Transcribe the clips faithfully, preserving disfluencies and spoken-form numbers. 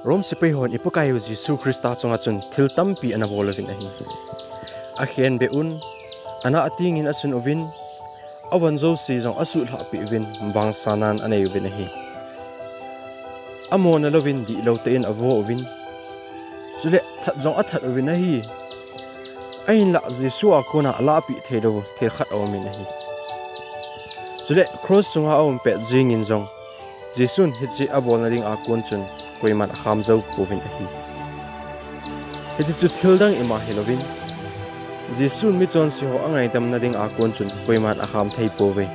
Rome sepai hon i Pakaiyu Jesu Christa chunga chun thil tampi ana bol uvin ahi. Akhen be un, ana atingin asun uvin, avon jouse jong asuhlhah peh uvin, vangsanan anei uvin ahi. Amona louvin dihlou tah in avo uvin, chule that jong athat uvin ahi. Ahinlah Jesu a kona alahpeh theilou thil khat aumin ahi. Chule cross chunga aum pet jengin jong Jesun hiche abolna dinga kon chun koiman akham jou pouvin ahi. Hiche chu thildang ima hilouvin, Jesun michonse ho angaidamna dinga kon chun koiman akham thei pouve.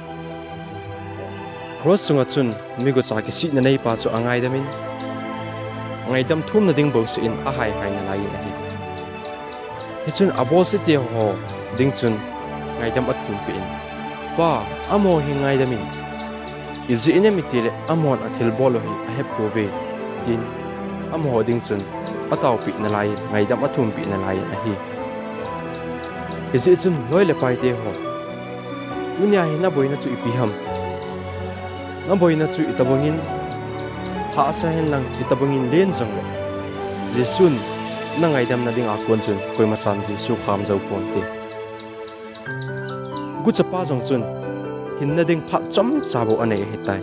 Cross chunga chun migucha kisihna neipa chu angaidamin, ngaidam thumna ding bouseh in ahaihai nalaiyin ahi. Hichun abolsete ho ding chun ngaidam athumpeh in, Pa, amaho hi ngaidamin, ijeh inem itile amahon athilbol u hi ahepouve, tin amaho ding chun ataopeh nalaiyin, ngaidam athumpeh nalaiyin ahi. Hijeh chun loi le paite ho, tunia hi naboina chu ipi ham? Naboina chu itobangin hahsa henlang, itobangin len jongle, Jesun nangaidamna dinga kon chun koimachan Jesu kham jou ponte. Guchapa jong chun hinna ding phat chomcha bou anei ahitai.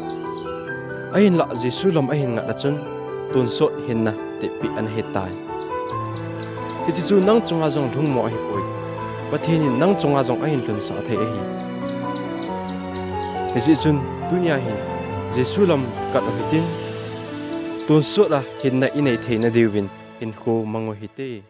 Ahinlah Jesu lam ahin ngat a chun tonsot hinna tehpeh ana hitai. Hiche chu nang chunga jong lhungmo ahipoi. Pathen in nang chunga jong ahin lhunsah thei ahi. Hijeh chun tunia hin Jesu lam kat u hitin, tonsot a hinna inei theina diuvin hinkho mang u hite.